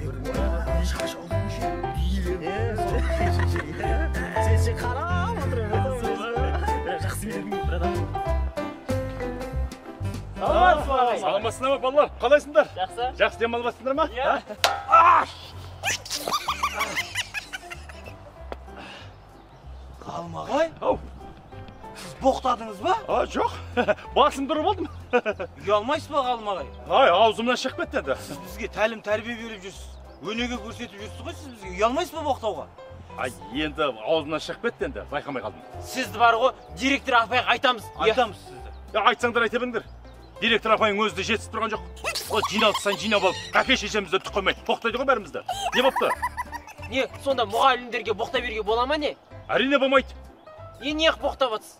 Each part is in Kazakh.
Шаш ұзын ше. Сен ше қарап отырып. Жақсы бердің, братан. Саламатсыз ба, ағай? Саламатсыздар ма, балалар? Қалайсыңдар? Жақсы. Жақсы демалып ма? Иә. Ғалым ағай? Ау. Сіз боқтадыңыз ба? А, жоқ. Басым дұрып алдым. Ұялмайсыз ба, Ғалым ағай? Ай, аузымнан шығып кетті енді. Сіз бізге тәлім тәрбие беріп жүрсіз. Өнеге көрсетіп жүрсіз ғой сіз бізге. Ұялмайсыз ба боқтауға? Ай, енді аузымнан шығып кетті енді. Байқамай қалдым. Сізді бар ғой, директор апайға айтамыз. Айтамыз сізді. Айтсаңдар айта беріңдер. Директор апайың өзі де жетісіп тұрған жоқ. Ол жиналыссаң жинап алып, әке шешемізді түк қоймай, боқтайды ғой бәрімізді. Не бопты? Не, сонда мұғалімдерге боқтай беруге бола ма не? Әрине болмайды. Не неғып боқтап жатсыз?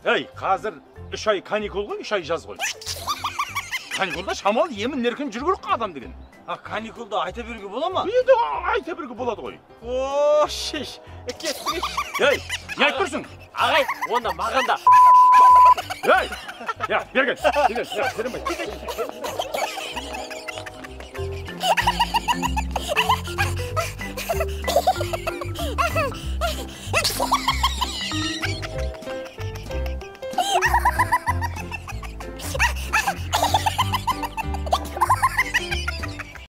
Ей, қазір 3 ай каникул ғой, 3 ай жаз ғой. Каникулда шамалы емін еркін жүру керек қой адам деген. А, каникулда айта беруге бола ма? Енді айта беруге болады ғой. О, шеш, кеттік. Ей, не айтып тұрсың? Ағай, онда маған да. Ей, я, бері кел, бері кел, я, беремей.